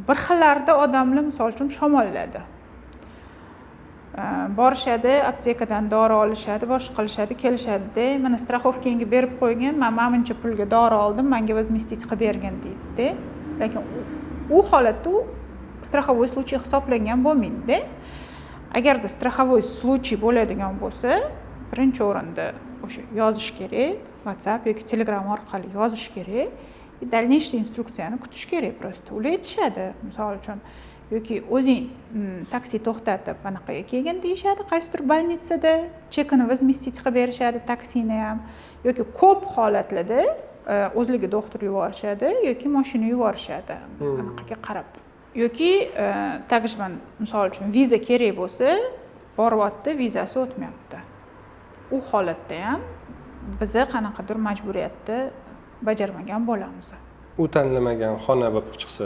Bir xillarda odamlar, misol uchun, shamolladi, borishadi, aptekadan dori olishadi, boshqa qilishadi, kelishadida, "Mana, страховка ngga berib qo'ygan, man mana buncha pulga dori oldim, manga возместить qilib bergin", deydida. Lekin u holatda u страховой случай hisoblangan bo'lmaydida. Agarda страховой случай bo'ladigan bo'lsa, birinchi o'rinda o'sha yozish kerak, WhatsApp yoki Telegram orqali yozish kerak и дальнейший instruksiyani kutish kerak. Просто ular aytishadi, misol uchun, yoki o'zing taksi to'xtatib, anaqaga kelgin deyishadi, qaysidir больница da chekini возместить qilib berishadi, taksini ham, yoki ko'p holatlarda o'zligi doktor yuborishadi yoki moshina yuborishadi anaqaga qarab. Yoki также, misol uchun, viza kerak bo'lsa, boryapti, vizasi o'tmayapti, u holatda ham biza qanaqadir majburiyatni bajarmagan bo'lamiz. U tanlamagan xona bo'lib chiqsa,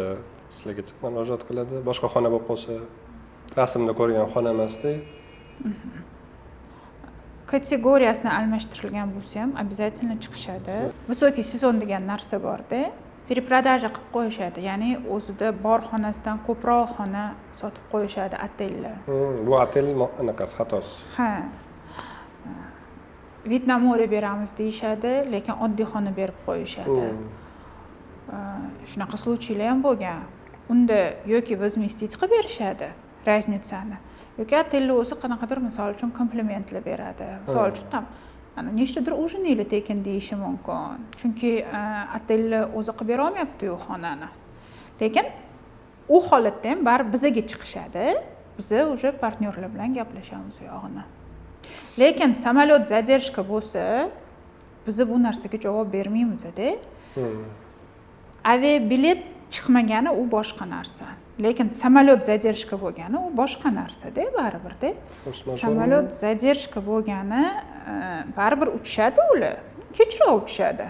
sizlarga murojaat qiladi. Boshqa xona bo'lib qolsa, rasmda ko'rgan xona emasda. Kategoriyasini almashtirilgan bo'lsa ham, обязательно chiqishadi. Высокий сезон degan narsa borda, перепродажа qilib qo'yishadi, ya'ni o'zida bor xonasidan ko'proq xona sotib qo'yishadi otellar. Bu otel anaqasi, xatosi. Ha, вид на море beramiz deyishadi, lekin oddiy xona berib qo'yishadi. Shunaqa случай lar ham bo'lgan. Unda yoki возместить qilib berishadi разница ni, yoki otelni o'zi qanaqadir, misol uchun, komplimentlar beradi, misol uchun, там ana nechtadir ужин inglar tekin deyishi mumkin, chunki otelni o'zi qilib berolmayaptiyu xonani. Lekin u holatda ham baribir bizaga chiqishadi, biza уже partnyorlar bilan gaplashamiz u yog'ini. Lekin samolyot задержка bo'lsa, biza bu narsaga javob bermaymizda. Aviabilet chiqmagani u boshqa narsa, lekin samolyot задержка bo'lgani u boshqa narsada baribirda. Форс-мажор. Samolyot задержка bo'lgani, baribir uchishadi ular, kechroq uchishadi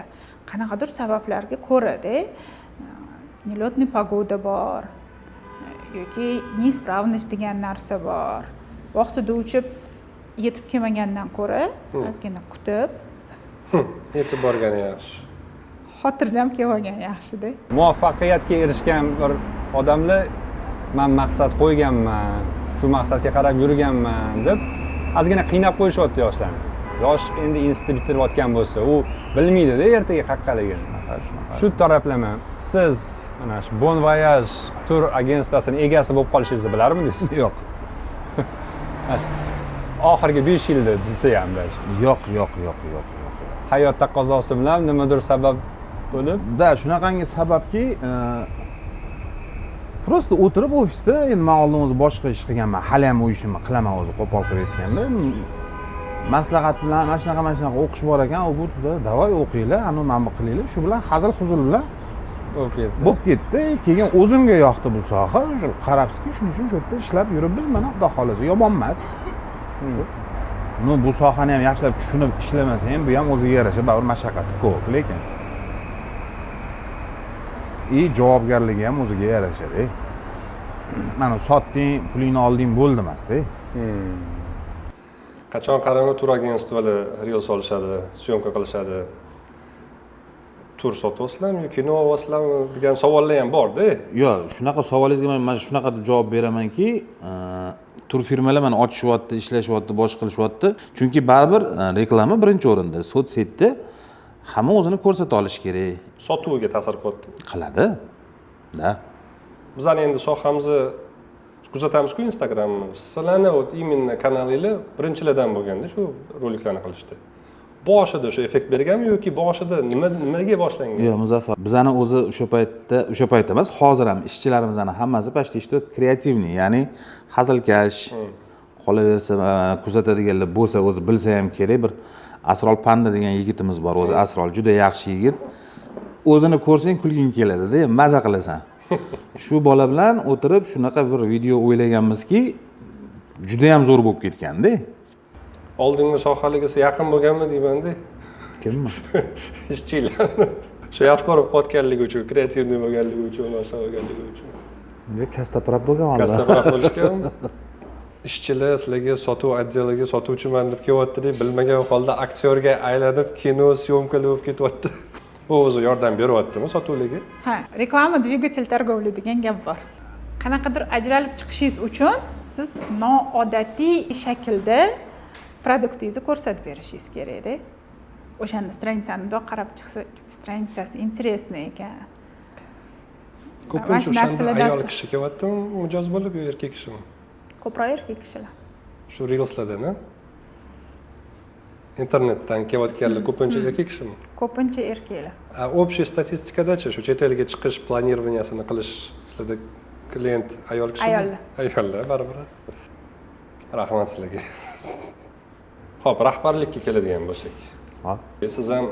qanaqadir sabablarga ko'rada, нелетный погода bor yoki неисправность degan narsa bor. Vaqtida uchib yetib kelmagandan ko'ra, ozgina kutib Yetib borgani yaxshi. xotirjam kelib olgan yaxshida. Muvaffaqiyatga erishgan bir odamlar "Man maqsad qo'yganman, shu maqsadga qarab yurganman", deb ozgina qiynab qo'yishyapti yoshlarni. Yosh endi institut bitirayotgan bo'lsa, u bilmaydida ertaga qayoqqaligini. Shu taraflama siz mana shu Bon Voyage tur agentsiyasini egasi bo'lib qolishingizni bilarmidingiz? Yo'q. Mana shu oxirgi 5 yilda desa ham даже. Yo'q, yo'q, yo'q, yo'q, yo'q. Hayot taqozosi bilan nimadir sabab bo'lib. Да, shunaqangi sababki, просто o'tirib ofisda, endi man oldin o'zi boshqa ish qilganman, hali ham u ishimni qilaman o'zi, qo'pol qilib aytganda. Maslahat bilan mana shunaqa, mana shunaqa o'qish bor ekan, u bu, давай o'qinglar, anavi mana bu qilinglar. Shu bilan hazil huzul bilan bo'lib ketdi. Bo'lib ketdi. Keyin o'zimga yoqdi bu soha. O'sha qarabsizki, shuning uchun shu yerda ishlab yuribmiz. Mana, xudo xohlasa, yomon emas. Ну, bu sohani ham yaxshilab tushunib ishlamasa ham, bu ham o'ziga yarasha baribir mashaqqati ko'p, lekin и javobgarligi ham o'ziga yarashada. Mana, sotding, pulingni olding, bo'ldi emasda. Qachon qarama, турагентство lar reels olishadi, съёмка qilishadi. Tur sotyapsizlarmi yo kino olyapsizlarmi degan savollar ham borda. Yo'q, shunaqa savolingizga man mana shunaqa deb javob beramanki, tur firmalar mana ochishyapti, ishlashyapti, boshqa qilishyapti, chunki baribir reklama birinchi o'rinda. Соцсеть da hamma o'zini ko'rsata olishi kerak. Sotuviga ta'sir qilyapti. Qiladi да. Bizani endi sohamizni kuzatamizku Instagramni. Sizlarni вот именно kanalinglar birinchilardan bo'lganda shu roliklarni qilishdi. Boshida o'sha effekt berganmi yoki boshida nima, nimaga boshlangan? Yo'q, Muzaffar, bizani o'zi o'sha paytda, o'sha payt emas, hozir ham ishchilarimizni hammasi почти что креативный, ya'ni hazilkash. Qolaversa, kuzatadiganlar bo'lsa, o'zi bilsa ham kerak, bir Asrol Panda degan yigitimiz bor. O'zi Asrol juda yaxshi yigit, o'zini ko'rsang kulging keladida, maza qilasan. Shu bola bilan o'tirib shunaqa bir video o'ylaganmizki, judayam zo'r bo'lib ketganda. Oldingi sohaligisi yaqin bo'lganmi deymanda. Kimmi? Ishchilarni shu yaxshi ko'rib qotganligi uchun, креативный bo'lganligi uchun, boshqa bo'lganligi uchun. Kastaprab bo'lgan oldin. Kastaproq bo'lishgan. Ishchilar sizlarga sotuv отдел iga sotuvchiman deb kelyapti deb, bilmagan holda aktyorga aylanib, kino съёмка lar bo'lib ketyapti. Bu o'zi yordam beryaptimi sotuvlarga? Ha, "Реклама двигатель торговли" degan gap bor. Qanaqadir ajralib chiqishingiz uchun siz noodatiy shaklda продукт ingizni ko'rsatib berishingiz kerakda. O'shanda страница ni bundoq qarab chiqsa, страница si интересный ekan. Ko'pincha Mana shu o'shanda narsalardan ayol kishi kelyaptimi mijoz bo'lib yo erkak kishimi? Ko'proq erkak kishilar. Shu reelslardan, a, internetdan kelayotganlar ko'pincha erkak kishimi? Ko'pincha erkaklar. А общий statistikadachi, shu chet elga chiqish планирования sini qilish, sizlarda klient ayol kishimi? Ayollar. Ayollar baribir. Rahmat sizlarga. Ho'p, rahbarlikka keladigan bo'lsak, Hop. siz ham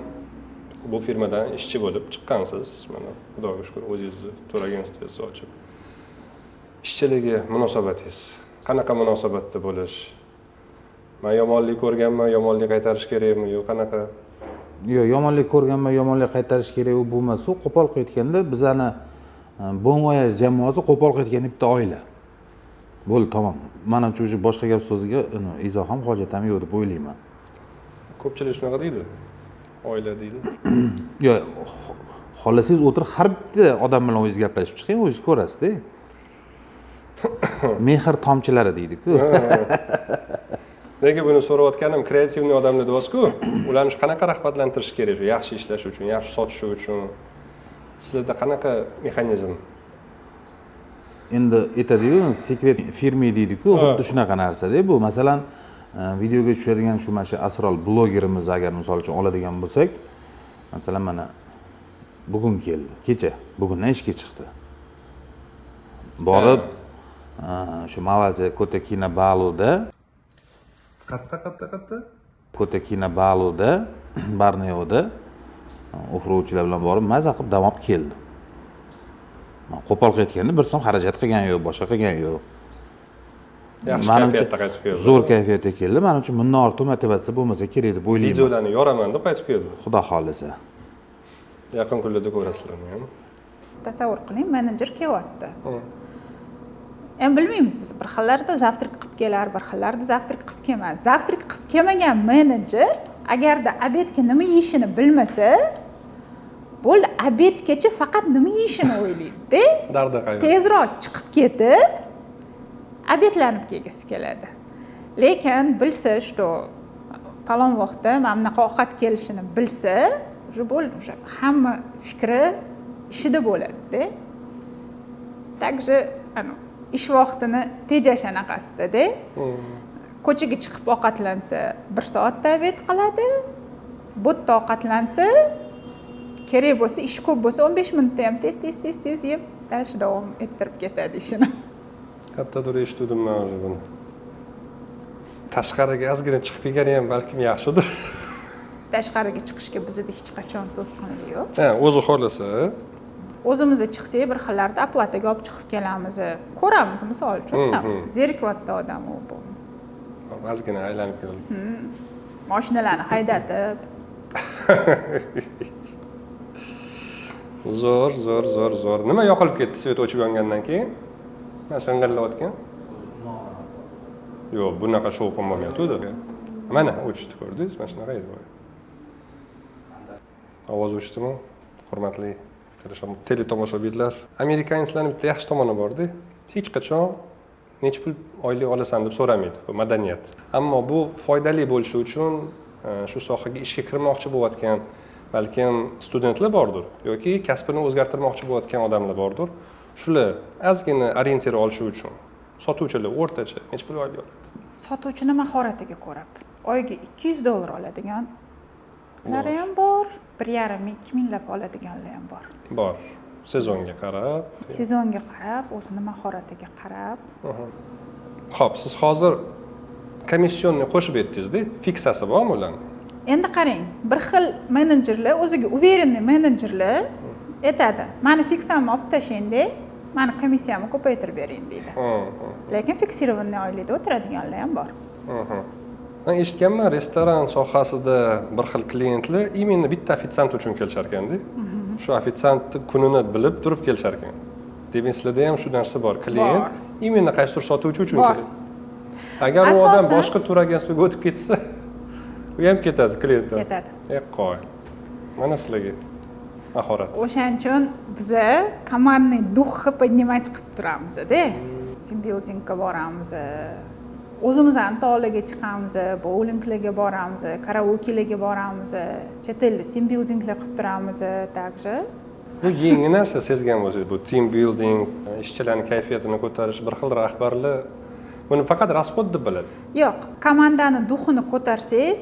bu firmadan ishchi bo'lib chiqqansiz. Mana, xudoga shukur, o'zingizni tur agentstvosi ochib. Ishchilarga munosabatingiz qanaqa? Munosabatda bo'lish, man yomonlik ko'rganman, yomonlik qaytarish kerakmi yo qanaqa? Yo'q, yomonlik ko'rganman, yomonlik qaytarish kerak u bu emas. U qo'pol qilib aytganda, bizani Bon Voyage jamoasi qo'pol qilib aytganda bitta oila bo'ldi, tamom. Manimcha, уже boshqa gap so'ziga izoh ham, hojat ham yo'q deb o'ylayman. Ko'pchilik shunaqa deydi, oila deydi. Yo'q, xohlasangiz o'tirib har bitta odam bilan o'zingiz gaplashib chiqing, o'zingiz ko'rasizda. Mehr tomchilari deydiku. Nega buni so'rayotganim, креативный odamlar deyapsizku, ularni shu qanaqa rag'batlantirish kerak shu yaxshi ishlashi uchun, yaxshi sotishi uchun? Sizlarda qanaqa mexanizm? Endi aytadiyu, "секрет фирмы" deydiku, xuddi shunaqa narsada bu. Masalan, videoga tushadigan shu, mana shu Asrol blogerimiz, agar misol uchun oladigan bo'lsak, masalan, mana bugun keldi, kecha, bugundan ishga chiqdi. Borib o'sha Malayziya Kota Kinabaluda. Qatta, qatta, qatta? Kota Kinabaluda, Borneoda offroadchilar bilan borib, maza qilib dam olib keldi. Qo'pol qilib aytganda, bir so'm xarajat qilgani yo'q, boshqa qilgani yo'q. Yaxshi Manimcha, kayfiyatda qaytib keldi. Zo'r kayfiyatda keldi. Manimcha, bundan ortiq motivatsiya bo'lmasa kerak deb o'ylayman. Videolarni yoraman deb qaytib keldi. Xudo xohlasa. Yaqin kunlarda ko'rasizlar uni ham. Tasavvur qiling, menejer kelyapti. Endi bilmaymiz biz, bir xillarda завтрак qilib kelar, bir xillarda завтрак qilib kelmas. Завтрак qilib kelmagan menejer agarda обед ga nima yeyishini bilmasa bo'ldi, обед gacha faqat nima yeyishini o'ylaydida. Dardi qayg'u. Tezroq chiqib ketib, обед lanib kelgisi keladi. Lekin bilsa, что falon vaqtda mana bunaqa ovqat kelishini bilsa, уже bo'ldi, уже hamma fikri ishida bo'ladida. Также ish vaqtini tejash anaqasidada, ko'chaga chiqib ovqatlansa, bir soatda обед qiladi. Bu yerda ovqatlansa, kerak bo'lsa, ish ko'p bo'lsa, 15 minutda ham tez, tez, tez, tez yeb, дальше davom ettirib ketadi ishini. Qayerdadir eshitgandim man уже buni. Tashqariga ozgina chiqib kelgani ham balkim yaxshidir. Tashqariga chiqishga bizda hech qachon to'sqinlik yo'q. Ha, o'zi xohlasa. O'zimiz chiqsak, bir xillarda оплата ga olib chiqib kelamiz, ko'ramiz, misol uchun, там zerikyapti odam, u bu. Ozgina aylanib keladi. Mashinalarni haydatib. Zo'r, zo'r, zo'r, zo'r. Nima yoqilib ketdi свет o'chib yongandan keyin? Mana shang'illayotgan. Yo'q, bunaqa shovqin bo'lmayotgandi. Mana o'chdi, ko'rdingiz? Mana shunaqa edi. Ovoz o'chdimi? Hurmatli teletomoshabinlar. Amerikanslarning bitta yaxshi tomoni bor-da. Hech qachon necha pul oylik olasan deb so'ramaydi. Bu madaniyat. Ammo bu foydali bo'lishi uchun shu sohaga ishga kirmoqchi bo'layotgan balkim studentlar bordir yoki kasbini o'zgartirmoqchi bo'layotgan odamlar bordir. Shular ozgina orientir olishi uchun sotuvchilar o'rtacha necha pul oylik oladi? Sotuvchini mahoratiga ko'ra oyiga $200 oladiganlari ham bor, 1,5-2 minglab oladiganlar ham bor. Bor. Sezonga qarab. Sezonga qarab, o'zini mahoratiga qarab. Xo'p, siz hozir komissionni qo'shib aytdingiz-da, fiksasi bormi ularning? Endi qarang, bir xil menejerlar, o'ziga уверенный menejerlar aytadi, mani fiksamni olib tashlang-da, mani komissiyamni ko'paytirib bering deydi. Lekin фиксированный oylikda o'tiradiganlar ham bor. Men eshitganman, restoran sohasida bir xil klientlar именно bitta ofitsiant uchun kelishar ekanda. Shu ofitsiantni kunini bilib turib kelishar ekan. Demak, sizlarda ham shu narsa bor. Klient именно qaysidir sotuvchi uchun keladi. Agar u odam boshqa turagentlikka o'tib ketsa, u ham ketadi, klient ham. Ketadi. Qo'y. Mana sizlarga mahorat. O'shaning uchun biza командный дух ni поднимать qilib turamiz-da. Team buildingga boramiz. O'zimizni tog'larga chiqamiz, bowlinglarga boramiz, karaokelarga boramiz, chet elda team buildinglar qilib turamiz также. Bu yangi narsa sezgan bo'lsangiz, bu team building, ishchilarning kayfiyatini ko'tarish, bir xil rahbarlar buni faqat расход deb biladi. Yo'q, komandani дух ini ko'tarsangiz,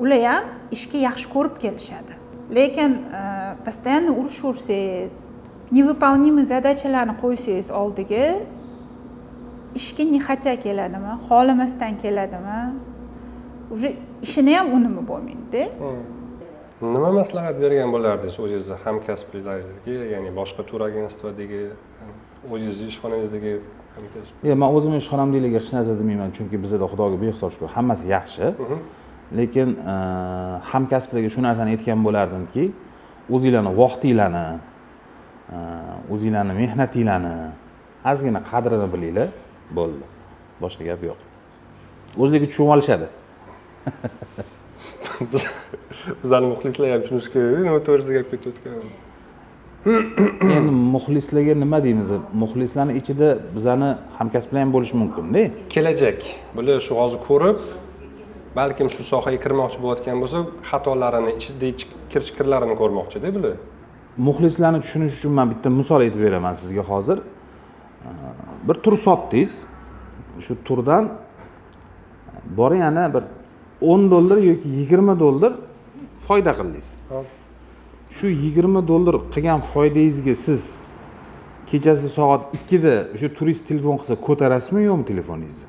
ular ham ishga yaxshi ko'rib kelishadi. Lekin постоянно urushaversangiz, невыполнимый задача larni qo'ysangiz oldiga, ishga нехотя keladimi, xohlamasdan keladimi, уже ishini ham unumi bo'lmaydi-da. Nima maslahat bergan bo'lardingiz o'zingizni hamkasblaringizga, ya'ni boshqa tur agentstvadagi, o'zingizni ishxonangizdagi hamkasb? Yo'q, men o'zim ishxonamdagilarga hech narsa demayman, chunki bizda Xudoga behisob shukr, hammasi yaxshi. Lekin hamkasblarga shu narsani aytgan bo'lardimki, o'zinglarni vaqtinglarni, o'zinglarni mehnatinglarni ozgina qadrini bilinglar, bo'ldi. Boshqa gap yo'q. O'zligi tushunib olishadi. Bizlarni muxlislar ham tushunishi kerak, nima to'g'risida gap ketayotgan. Endi muxlislarga nima deymiz? Muxlislarning ichida bizani hamkasblar ham bo'lishi mumkin-da. Kelajak. Bular shu hozir ko'rib, balkim shu sohaga kirmoqchi bo'layotgan bo'lsa, xatolarini, ichidagi kir-chikirlarini ko'rmoqchi-da bular. Muxlislarni tushunish uchun men bitta misol aytib beraman sizga hozir. Bir tur sotdingiz. Shu turdan bor yana bir $10 yoki $20 foyda qildingiz. Shu $20 qilgan foydangizga siz kechasi soat 2 da o'sha turist telefon qilsa ko'tarasizmi yo'qmi telefoningizni?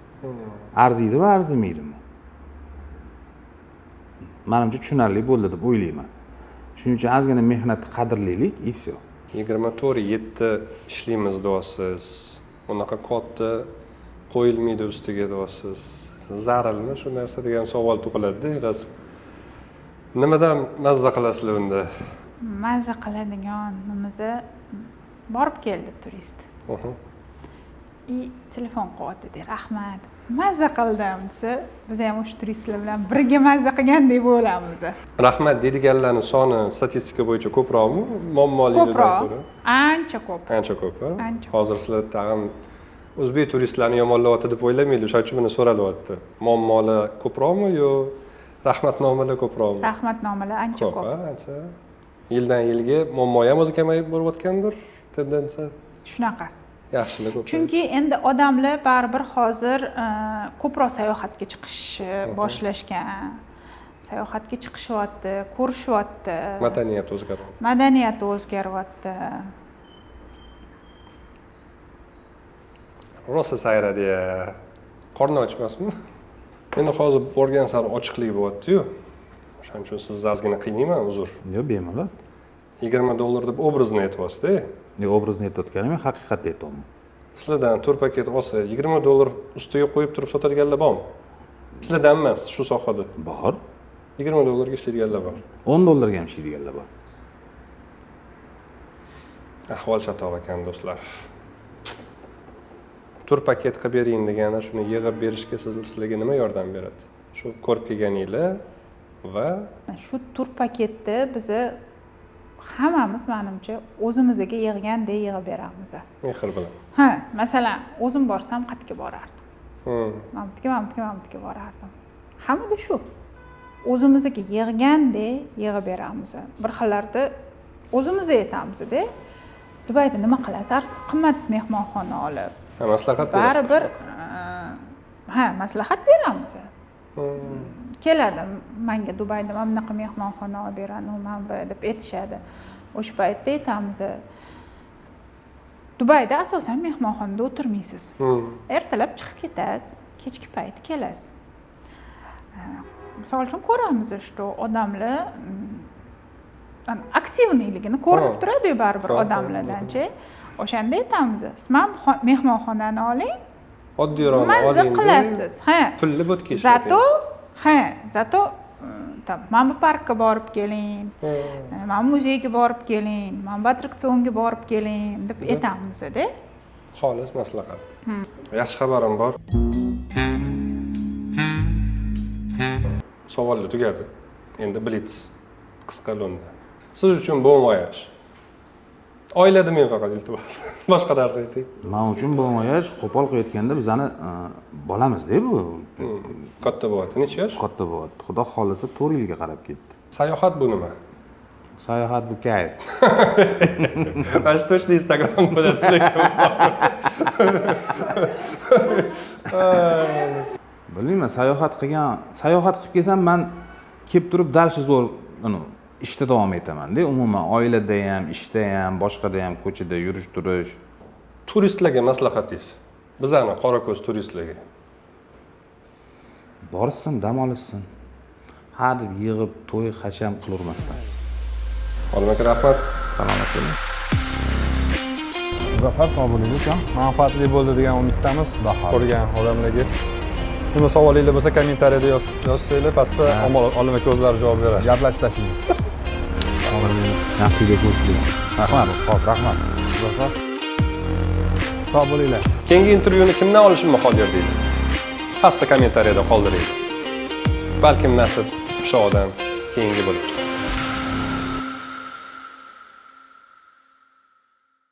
Arziydimi, arzimaydimi? Menimcha tushunarli bo'ldi deb o'ylayman. Shuning uchun ozgina mehnatni qadrlaylik, и всё. 24/7 ishlaymiz deyapsiz. Unaqa katta qo'yilmaydi ustiga deyapsiz. Zararmi shu narsa degan savol tug'iladi-da, rost. Nimadan mazza qilasizlar unda? Mazza qiladigan nimasi borib keldi turist. И telefon qilyapti, rahmat. Mazza qildim desa, biz ham o'sha turistlar bilan birga mazza qilgandek bo'lamiz. Rahmat deydiganlarning soni statistika bo'yicha ko'proqmi? Muammolidan ko'ra? Ancha ko'p. Ancha ko'p, ha? Hozir sizlar tag'in o'zbek turistlarni yomonlayapti deb o'ylamaydi, o'sha uchun buni so'ralyapti. Muammolar ko'proqmi yo rahmatnomalar ko'proqmi? Rahmatnomalar ancha ko'p. Ancha. Yildan yilga muammo ham o'zi kamayib borayotgandir, tendensiya. Shunaqa. Yaxshilik ko'p. Chunki endi odamlar baribir hozir ko'proq sayohatga chiqishni boshlashgan. Sayohatga chiqishyapti, ko'rishyapti. Madaniyat o'zgaryapti. Madaniyat o'zgaryapti. Rosa sayradi ya. Qorni ochmasmi? Endi hozir borgan sari ochiqlik bo'lyapti-yu. O'shaning uchun sizni ozgina qiynayman, uzr. Yo'q, bemalol. $20 deb obrazni aytyapsiz-da. Yo'q, obrazni aytayotganim yo'q, haqiqatni aytyapman. Sizlardan tur paket olsa, $20 ustiga qo'yib turib sotadiganlar bormi? Sizlardan emas, shu sohada. Bor. $20 ga ishlaydiganlar bor. $10 ga ham ishlaydiganlar bor. Ahvol chatoq ekan, do'stlar. Tur paket qilib bering degani, shuni yig'ib berishga sizlarga nima yordam beradi? Shu ko'rib kelganinglar va Shu tur paketni bizni hammamiz, manimcha, o'zimizga yig'gandek yig'ib beramiz. Mehr bilan. Ha, masalan, o'zim borsam qayerga borardim? Mana bu yerga, mana bu yerga, mana bu yerga borardim. Hammada shu. O'zimizga yig'gandek yig'ib beramiz. Bir xillarda o'zimiz aytamiz-da, Dubayda nima qilasiz? Qimmat mehmonxona olib. Ha, maslahat berasiz. Baribir, ha, maslahat beramiz. Keladi menga Dubayda mana bunaqa mehmonxona olib beradi, mana bu deb aytishadi. O'sha paytda aytamiz. Dubayda asosan mehmonxonada o'tirmaysiz. Ertalab chiqib ketasiz, kechki payt kelasiz. Misol uchun ko'ramiz, что odamlar активный ligini ko'rinib turadi-yu baribir odamlardanchi. O'shanda aytamiz, siz mana mehmonxonani oling, Oddiyroq mazza qilasiz. Ha. Pulli bo'tga Зато, ha, зато там mana bu parkka borib keling, mana bu muzeyga borib keling, mana bu attraksionga borib keling deb aytamiz-da. Xolis maslahat. Yaxshi xabarim bor. Savollar tugadi. Endi blitz qisqa lo'nda. Siz uchun bon voyaj. Oila demang faqat, iltimos. Boshqa narsa ayting. Men uchun bon voyaj qo'pol qilayotganda bizani bolamiz-da bu. Katta bo'lyapti. Necha yosh? Katta bo'lyapti. Xudo xolisa 4 yilga qarab ketdi. Sayohat bu nima? Sayohat bu kayf. Mana shu точно Instagram bo'ladi. Bilmayman, sayohat qilib kelsam men kelib turib dальше zo'r, ishda davom etaman-da. Umuman oilada ham, ishda ham, boshqada ham, ko'chada yurish turish. Turistlarga maslahatingiz? Bizani qorako'z turistlarga. Borsin, dam olishsin. Ha deb yig'ib, to'y hasham qilurmasdan. Olim aka, rahmat. Salomat bo'ling. Muzaffar, sog' bo'ling ukam. Manfaatli bo'ldi degan umiddamiz ko'rgan odamlarga. Nima savolinglar bo'lsa kommentariyada yozsanglar, pastda Olim aka o'zlari javob beradi. Gaplashib tashlaymiz. Yaxshiga ko'rishlik. Rahmat, xo'p, rahmat. Muzaffar. Sog' bo'linglar. Keyingi intervyuni kimdan olishimni qodir deydi. Pastda kommentariyada qoldiringlar. Balkim nasib o'sha odam keyingi bo'lib.